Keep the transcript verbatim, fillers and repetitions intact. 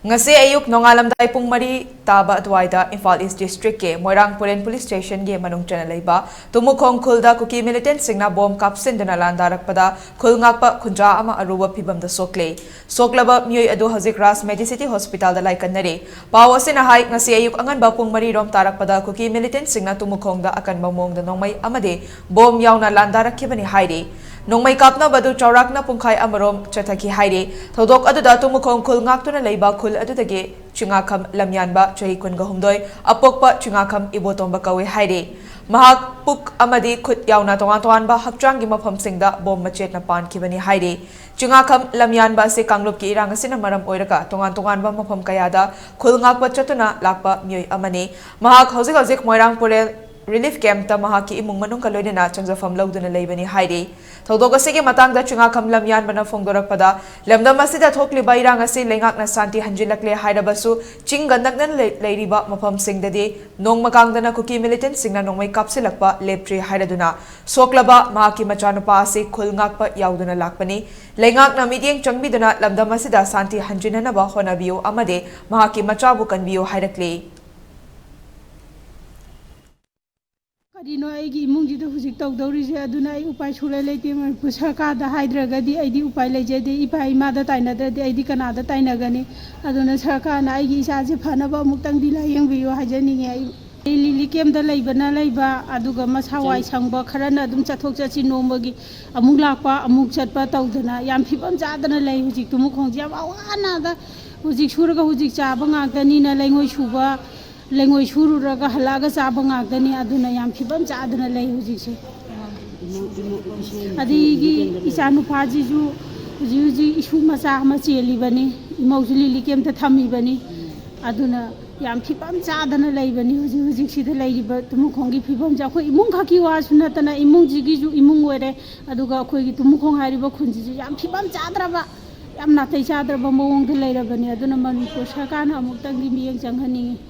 ꯉꯁꯤ ꯑꯌꯨꯛ ꯅꯣꯡꯉꯥꯜꯂꯝꯗꯥꯏ ꯄꯨꯡ ꯃꯔꯤ ꯇꯥꯕ ꯑꯗꯨꯋꯥꯏꯗ ꯏꯝꯐꯥꯜ ꯏꯁ ꯗꯤꯁꯇ꯭ꯔꯤꯛꯀꯤ ꯃꯣꯏꯔꯥꯡ ꯄꯨꯔꯦꯟ ꯄꯨꯂꯤꯁ ꯁ꯭ꯇꯦꯁꯟꯒꯤ ꯃꯅꯨꯡ ꯆꯟꯅ ꯂꯩꯕ ꯇꯨꯃꯨꯈꯣꯡ ꯈꯨꯜꯗ ꯀꯨꯀꯤ ꯃꯤꯂꯤꯇꯦꯟꯠꯁꯤꯡꯅ ꯕꯣꯝ ꯀꯥꯞꯁꯤꯟꯗꯨꯅ ꯂꯥꯟꯗꯥꯔꯛꯄꯗ ꯈꯨꯜ ꯉꯥꯛꯄ ꯈꯨꯟꯖꯥ ꯑꯃ ꯑꯔꯨꯕ ꯐꯤꯚꯝꯗ ꯁꯣꯛꯂꯦ꯫ ꯁꯣꯛꯂꯕ ꯃꯤꯑꯣꯏ ꯑꯗꯨ ꯍꯧꯖꯤꯛ ꯔꯥꯖ ꯃꯦꯗꯤꯁꯤꯇꯤ ꯍꯣꯁꯄꯤꯇꯥꯜꯗ ꯂꯥꯏꯀꯠꯅꯔꯤ꯫ ꯄꯥꯎ ꯑꯁꯤꯅ ꯍꯥꯏ, ꯉꯁꯤ ꯑꯌꯨꯛ ꯑꯉꯟꯕ ꯄꯨꯡ ꯃꯔꯤ ꯔꯣꯝ ꯇꯥꯔꯛꯄꯗ ꯀꯨꯀꯤ ꯃꯤꯂꯤꯇꯦꯟꯠꯁꯤꯡꯅ ꯇꯨꯃꯨꯈꯣꯡꯗ ꯑꯀꯟꯕ ꯃꯑꯣꯡꯗ ꯅꯣꯡꯃꯩ ꯑꯃꯗꯤ ꯕꯣꯝ ꯌꯥꯎꯅ ꯂꯥꯟꯗꯥꯔꯛꯈꯤꯕꯅꯤ ꯍꯥꯏꯔꯤ꯫ ꯅꯣꯡꯃꯩ ꯀꯥꯞꯅꯕ ꯑꯗꯨ ꯆꯥꯎꯔꯥꯛꯅ ꯄꯨꯡꯈꯥꯏ ꯑꯃꯔꯣꯝ ꯆꯠꯊꯈꯤ ꯍꯥꯏꯔꯤ꯫ ꯊꯧꯗꯣꯛ ꯑꯗꯨꯗ ꯇꯨꯃꯨꯈꯣꯡ ꯈꯨꯜ ꯉꯥꯛꯇꯨꯅ ꯂꯩꯕ ꯈꯨꯜ ꯑꯗꯨꯗꯒꯤ ꯆꯤꯉꯥꯈꯝ ꯂꯝꯌꯥꯟꯕ, ꯆꯍꯤ ꯀꯨꯟꯒ ꯍꯨꯝꯗꯣꯏ, ꯑꯄꯣꯛꯄ ꯆꯤꯉꯥꯈꯝ ꯏꯕꯣꯇꯣꯝꯕ ꯀꯧꯏ ꯍꯥꯏꯔꯤ꯫ ꯃꯍꯥꯛ ꯄꯨꯛ ꯑꯃꯗꯤ ꯈꯨꯠ ꯌꯥꯎꯅ ꯇꯣꯉꯥꯟ ꯇꯣꯉꯥꯟꯕ ꯍꯛꯆꯥꯡꯒꯤ ꯃꯐꯝꯁꯤꯡꯗ ꯕꯣꯝ ꯃꯆꯦꯠꯅ ꯄꯥꯟꯈꯤꯕꯅꯤ ꯍꯥꯏꯔꯤ꯫ ꯆꯤꯉꯥꯈꯝ ꯂꯝꯌꯥꯟꯕ ꯑꯁꯤ ꯀꯥꯡꯂꯨꯞꯀꯤ ꯏꯔꯥꯡ ꯑꯁꯤꯅ ꯃꯔꯝ ꯑꯣꯏꯔꯒ ꯇꯣꯉꯥꯟ ꯇꯣꯉꯥꯟꯕ ꯃꯐꯝ ꯀꯌꯥꯗ ꯈꯨꯜ ꯉꯥꯛꯄ ꯆꯠꯇꯨꯅ ꯂꯥꯛꯄ ꯃꯤꯑꯣꯏ ꯑꯃꯅꯤ꯫ ꯃꯍꯥꯛ ꯍꯧꯖꯤꯛ ꯍꯧꯖꯤꯛ ꯃꯣꯏꯔꯥꯡ ꯄꯨꯔꯦꯜ ꯔꯤꯂꯤꯐ ꯀꯦꯝꯞꯇ ꯃꯍꯥꯛꯀꯤ ꯏꯃꯨꯡ ꯃꯅꯨꯡꯒ ꯂꯣꯏꯅꯅ ꯆꯪꯖꯐꯝ ꯂꯧꯗꯨꯅ ꯂꯩꯕꯅꯤ ꯍꯥꯏꯔꯤ꯫ ꯊꯧꯗꯣꯛ ꯑꯁꯤꯒꯤ ꯃꯇꯥꯡꯗ ꯆꯤꯉꯥꯈꯝ ꯂꯝꯌꯥꯟꯕꯅ ꯐꯣꯡꯗꯣꯔꯛꯄꯗ, ꯂꯝꯗꯝ ꯑꯁꯤꯗ ꯊꯣꯛꯂꯤꯕ ꯏꯔꯥꯡ ꯑꯁꯤ ꯂꯩꯉꯥꯛꯅ ꯁꯥꯟꯇꯤ ꯍꯟꯖꯤꯜꯂꯛꯂꯦ ꯍꯥꯏꯔꯕꯁꯨ, ꯆꯤꯡꯒ ꯅꯛꯅꯅ ꯂꯩ-, ꯂꯩꯔꯤꯕ ꯃꯐꯝꯁꯤꯡꯗꯗꯤ ꯅꯣꯡꯃ ꯀꯥꯡꯗꯅ ꯀꯨꯀꯤ ꯃꯤꯂꯤꯇꯦꯟꯠꯁꯤꯡꯅ ꯅꯣꯡꯃꯩ ꯀꯥꯞꯁꯤꯜꯂꯛꯄ ꯂꯦꯞꯇ꯭ꯔꯤ ꯍꯥꯏꯔꯗꯨꯅ, ꯁꯣꯛꯂꯕ ꯃꯍꯥꯛꯀꯤ ꯃꯆꯥꯅꯨꯄꯥ ꯑꯁꯤ ꯈꯨꯜ ꯉꯥꯛꯄ ꯌꯥꯎꯗꯨꯅ ꯂꯥꯛꯄꯅꯤ꯫ ꯂꯩꯉꯥꯛꯅ ꯃꯤꯠꯌꯦꯡ ꯆꯪꯕꯤꯗꯨꯅ ꯂꯝꯗꯝ ꯑꯁꯤꯗ ꯁꯥꯟꯇꯤ ꯍꯟꯖꯤꯟꯅꯅꯕ ꯍꯣꯠꯅꯕꯤꯌꯨ ꯑꯃꯗꯤ ꯃꯍꯥꯛꯀꯤ ꯃꯆꯥꯕꯨ ꯀꯟꯕꯤꯌꯨ ꯍꯥꯏꯔꯛꯂꯤ꯫ ꯀꯔꯤꯅꯣ ꯑꯩꯒꯤ ꯏꯃꯨꯡꯁꯤꯗ ꯍꯧꯖꯤꯛ ꯇꯧꯗꯧꯔꯤꯁꯦ? ꯑꯗꯨꯅ ꯑꯩ ꯎꯄꯥꯏ ꯁꯨꯡꯂꯩ ꯂꯩꯇꯦ꯫ ꯃꯅꯤꯄꯨꯔ ꯁꯔꯀꯥꯔꯗ ꯍꯥꯏꯗ꯭ꯔꯒꯗꯤ ꯑꯩꯗꯤ ꯎꯄꯥꯏ ꯂꯩꯖꯗꯦ꯫ ꯏꯄꯥ ꯏꯃꯥꯗ ꯇꯥꯏꯅꯗ꯭ꯔꯗꯤ ꯑꯩꯗꯤ ꯀꯅꯥꯗ ꯇꯥꯏꯅꯒꯅꯤ? ꯑꯗꯨꯅ ꯁꯔꯀꯥꯔꯅ ꯑꯩꯒꯤ ꯏꯆꯥꯁꯦ ꯐꯅꯕ ꯑꯃꯨꯛꯇꯪꯗꯤ ꯂꯥꯌꯦꯡꯕꯤꯌꯨ ꯍꯥꯏꯖꯅꯤꯡꯉꯦ꯫ ꯑꯩ ꯂꯤꯂꯤ ꯀꯦꯝꯗ ꯂꯩꯕꯅ ꯂꯩꯕ, ꯑꯗꯨꯒ ꯃꯁꯥ ꯋꯥꯏ ꯁꯪꯕ ꯈꯔꯅ ꯑꯗꯨꯝ ꯆꯠꯊꯣꯛ ꯆꯠꯁꯤꯟ ꯅꯣꯡꯃꯒꯤ ꯑꯃꯨꯛ ꯂꯥꯛꯄ, ꯑꯃꯨꯛ ꯆꯠꯄ ꯇꯧꯗꯅ ꯌꯥꯝ ꯐꯤꯕꯝ ꯆꯥꯗꯅ ꯂꯩ꯫ ꯍꯧꯖꯤꯛ ꯇꯨꯃꯨꯈꯣꯡꯁꯦ ꯌꯥꯝ ꯑꯋꯥꯅꯗ ꯍꯧꯖꯤꯛ ꯁꯨꯔꯒ ꯍꯧꯖꯤꯛ ꯆꯥꯕ ꯉꯥꯛꯇꯅꯤꯅ, ꯂꯩꯉꯣꯏ ꯁꯨꯕ, ꯂꯩꯉꯣꯏ ꯁꯨꯔꯨꯔꯒ ꯍꯜꯂꯛꯑꯒ ꯆꯥꯕ ꯉꯥꯛꯇꯅꯤ꯫ ꯑꯗꯨꯅ ꯌꯥꯝ ꯐꯤꯕꯝ ꯆꯥꯗꯅ ꯂꯩ ꯍꯧꯖꯤꯛꯁꯦ꯫ ꯑꯗꯒꯤ ꯏꯆꯥ ꯅꯨꯄꯥꯁꯤꯁꯨ ꯍꯧꯖꯤꯛ ꯍꯧꯖꯤꯛ ꯏꯁꯨ ꯃꯆꯥ ꯑꯃ ꯆꯦꯜꯂꯤꯕꯅꯤ, ꯏꯃꯧꯁꯨ ꯂꯤꯂꯤ ꯀꯦꯝꯇ ꯊꯝꯃꯤꯕꯅꯤ꯫ ꯑꯗꯨꯅ ꯌꯥꯝ ꯐꯤꯕꯝ ꯆꯥꯗꯅ ꯂꯩꯕꯅꯤ ꯍꯧꯖꯤꯛ ꯍꯧꯖꯤꯛꯁꯤꯗ ꯂꯩꯔꯤꯕ ꯇꯨꯃꯨꯈꯣꯡꯒꯤ ꯐꯤꯕꯝꯁꯦ꯫ ꯑꯩꯈꯣꯏ ꯏꯃꯨꯡ ꯈꯛꯀꯤ ꯋꯥꯁꯨ ꯅꯠꯇꯅ ꯏꯃꯨꯡꯁꯤꯒꯤꯁꯨ ꯏꯃꯨꯡ ꯑꯣꯏꯔꯦ, ꯑꯗꯨꯒ ꯑꯩꯈꯣꯏꯒꯤ ꯇꯨꯃꯨꯈꯣꯡ ꯍꯥꯏꯔꯤꯕ ꯈꯨꯟꯁꯤꯁꯨ ꯌꯥꯝ ꯐꯤꯕꯝ ꯆꯥꯗ꯭ꯔꯕ, ꯌꯥꯝ ꯅꯥꯇꯩ ꯆꯥꯗ꯭ꯔꯕ ꯃꯑꯣꯡꯗ ꯂꯩꯔꯕꯅꯤ꯫ ꯑꯗꯨꯅ ꯃꯅꯤꯄꯨꯔ ꯁꯔꯀꯥꯔꯅ ꯑꯃꯨꯛꯇꯪꯗꯤ ꯃꯤꯠꯌꯦꯡ ꯆꯪꯍꯟꯅꯤꯡꯉꯤ꯫